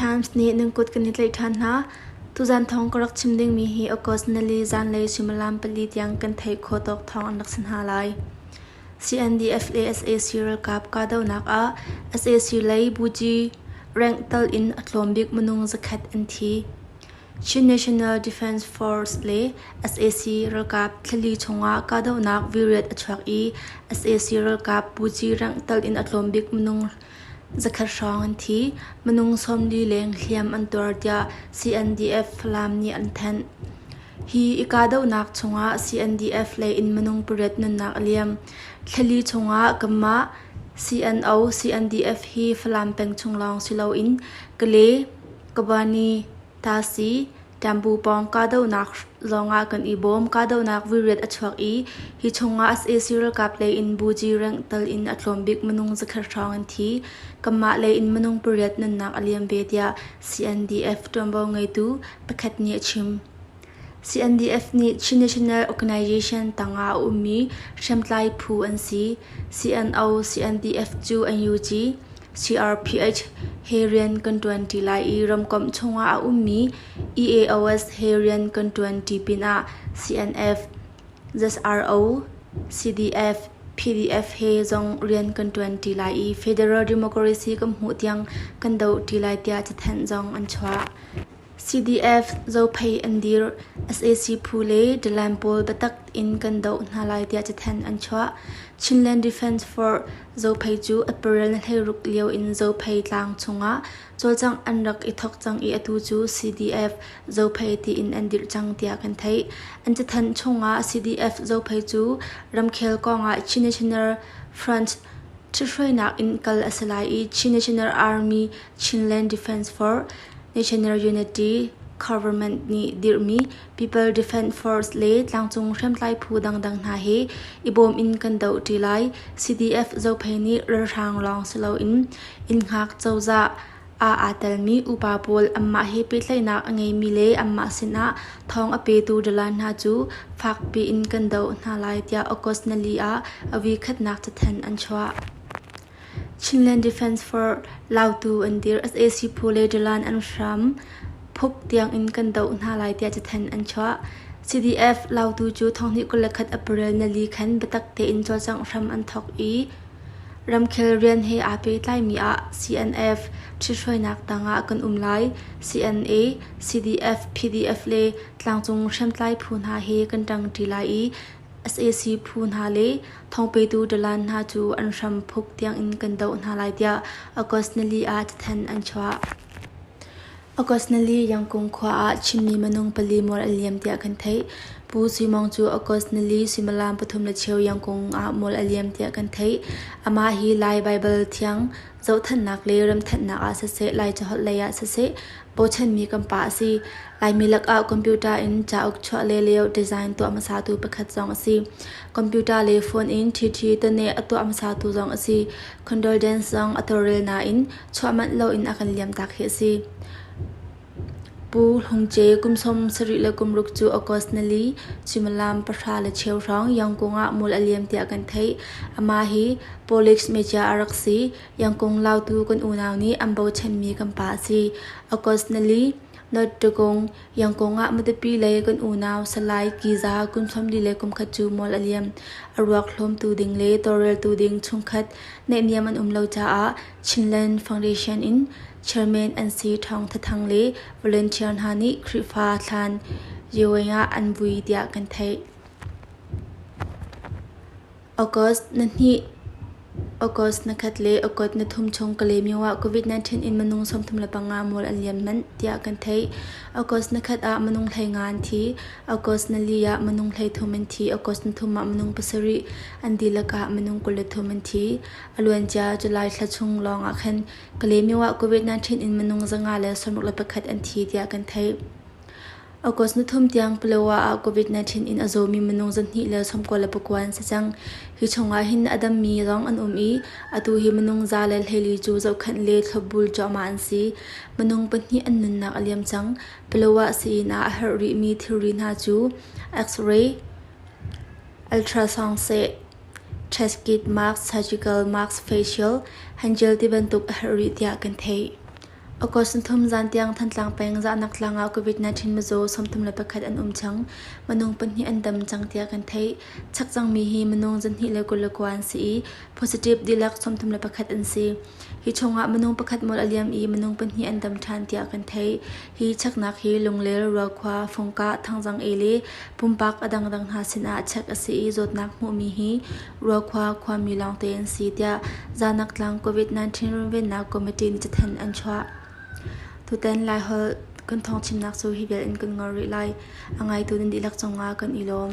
Times nih nan kut kan i tlaih ṭhan hna. Tuzan thawng ka rak chim dingmi hi August nali zanlei suimilam pali tiang kan theih khawh tawk thawng an rak si hna lai. CNDF le sac ralkap kahdohnak ah sac lei buci rank tal in a tlawm bik minung zakhat an thi. Chin National Defense Force le sac ralkap thlali chungah kahdohnak viriat a chuak i sac ralkap buci rengh tal in a tlawm bik minung zakhat hrawng an thi. Minung 40 leng hliam an tuar tiah CNDF Falam nih an thanh. Hi i kahdohnak chungah CNDF lei in minung pariat nunnak a liam. Thlali chungah kanmah CNO CNDF hi Falam peng chung lawng si loin Kale, Kabani, Tasi, Ṭambu pawng kahdohnak zongah kan i bawm. Kahdohnak vuiriat a chuak i hi chungah sac ralkap lei in buji rengh tal in a tlawm bik minung zakhat hrawng an thi. Kanmah lei in minung pariat nunnak a liam ve tiah CNDF ṭuanvo ngeitu pakhat nih a chim. CNDF nih Chin National Organization tangah a ummi hriamtlai phu an si. CNO CNDF cu NUG, CRPH he rian kan ṭuanṭi lai i ramkomh chungah a ummi EAOS he rian kan ṭuanṭi pinah CNF, ZRO, CDF, PDF he zong rian kan ṭuanṭi lai i Federal Democracy kan hmuh tiang kan dohṭi lai tiah cathanh zong an chuah. CDF Zophei an dir. Sac phu le dalan pawl biatak in kan doh hna lai tiah cathanh an chuah. Chinland Defense Force Zophei cu April ni 16 lio in Zophei tlang chungah cawlcangh an rak i thawk cang i atu cu CDF Zophei tiin an dirh cang tiah kan theih. An cathanh chungah CDF Zophei cu ramkhel kongah Chin National Front ṭhithruainak in kal a si lai i Chin National Army Chinland Defense Force National Unity Government nih dirhmi People Defense Force le tlangcung hriamtlai phu dangdang hna he i bawm in kan dohṭi lai. CDF Zophei nih ralhrang lawng si loin innhngak cozah ah aa telmi upa pawl anmah he pehtlaihnak a ngeimi le anmah sinah thawng a petu dalan hna cu fakpi in kan doh hna lai tiah August nali ah a voikhatnak cathanh an chuah. Chinland Defense Force Lautu an dir. Sac phu le dalan an hram phuk tiangin kan doh hna lai tiah cathanh an chuah. CDF Lautu cu thonghnih 21 April nali khan biatak tein cawlcangh hram an thawk i ramkhel rian he aa pehtlaimi ah CNF ṭhithruainak tangah kan um lai. CNA, CDF, PDF le tlangcung hriamtlai phu hna he kan ṭangṭi lai i Sac phu hna le thawngpetu dalan hna cu an hram phuk tiangin kan doh hna lai tiah August nili ah cathanh an chuah. August nili Yangkung khua ah Chinmi minung pali mual an liam tiah kan theih. Pu Sui Mawng cu August nili suimilam pathum le cheu Yangkung ah mual a liam tiah kan theih. Amah hi Lai Baibal thiang zohthannak le remthannak ah siseh, Lai caholh lei ah siseh bochanmi kan pa a si. Laimi lakah computer in cauk chuah le layout design tuah hmasatu pakhat zong a si. Computer le phone in ṭhiṭhi tawne a tuah hmasatu zong a si. Condolence zong a tawlrel nain chuah manh loin a kan liamtak hi a si. Pu Hlung Ce kum 76 le kum ruk cu August nali suimilam pahra le cheu hrawng Yangkung ah mual a liam tiah kan theih. Amah hi Police Major a rak si. Yangkung Lautu kan unau nih an bochanmi kan pa a si. August nali North Dagon, Yangkung ah Matupi lei kan unau Salai Kiza kum 40 le kum khat cu mual a liam. A ruak hlawmtu ding le tawlreltu ding chungkhat naihniam an um lo caah Chinland Foundation in Chairman an si Thawng Tha Thang le volunteer hna nih Khrihfa thlan Yeweng ah an vui tiah kan theih. August na hnih August na khat le August na thum chung Kalaymyo ah COVID-19 in minung 35 mual an liam manh tiah kan theih. August na khat ah minung 15 an thi. August na li ah minung 33 an thi. August na thum ah minung pasarih an dihlak ah minung 23 an thi. A luancia July thla chung lawng ah khan Kalaymyo ah COVID-19 in minung 161 an thi tiah kan theih. August ni thum tiang Palawa ah COVID-19 in a zawmi minung 299 an si cang. Hi chungah hin a dammi zong an um i atu hi minung 114 cu zohkhenh le thlopbul cuahmah an si. Minung pahnih an nunnak a liam cang. Palawa sii-inn ah a herh rihmi thilri hna cu X-ray, ultrasound seh, test kit, mask, surgical mask, facial, handgel ti bantuk a herh rih tiah kan theih. August 3 zan tiang Thantlang peng Zahnak tlang ah COVID-19 mizaw 31 an um cang. Minung pahnih an dam cang tiah kan theih. Chak cangmi hi minung 229 an si i positive dihlak 31 an si. Hi chungah minung pakhat mual a liam i minung pahnih an dam ṭhan tiah kan theih. Hi cheknak hi Lunglel, Ruakhua, Fungkah, Thangzang e le pumpak a dangdang hna sinah chek a si i zawtnak hmuhmi hi Ruakhua khuami lawngte an si tiah Zanak tlang COVID-19 runvennak committee nih cathanh an chuah. Tutan Laiholh kan thawngchimnak cu hi vial in kan ngol rih lai. A ngaitu nan dihlak cungah kan i lawm.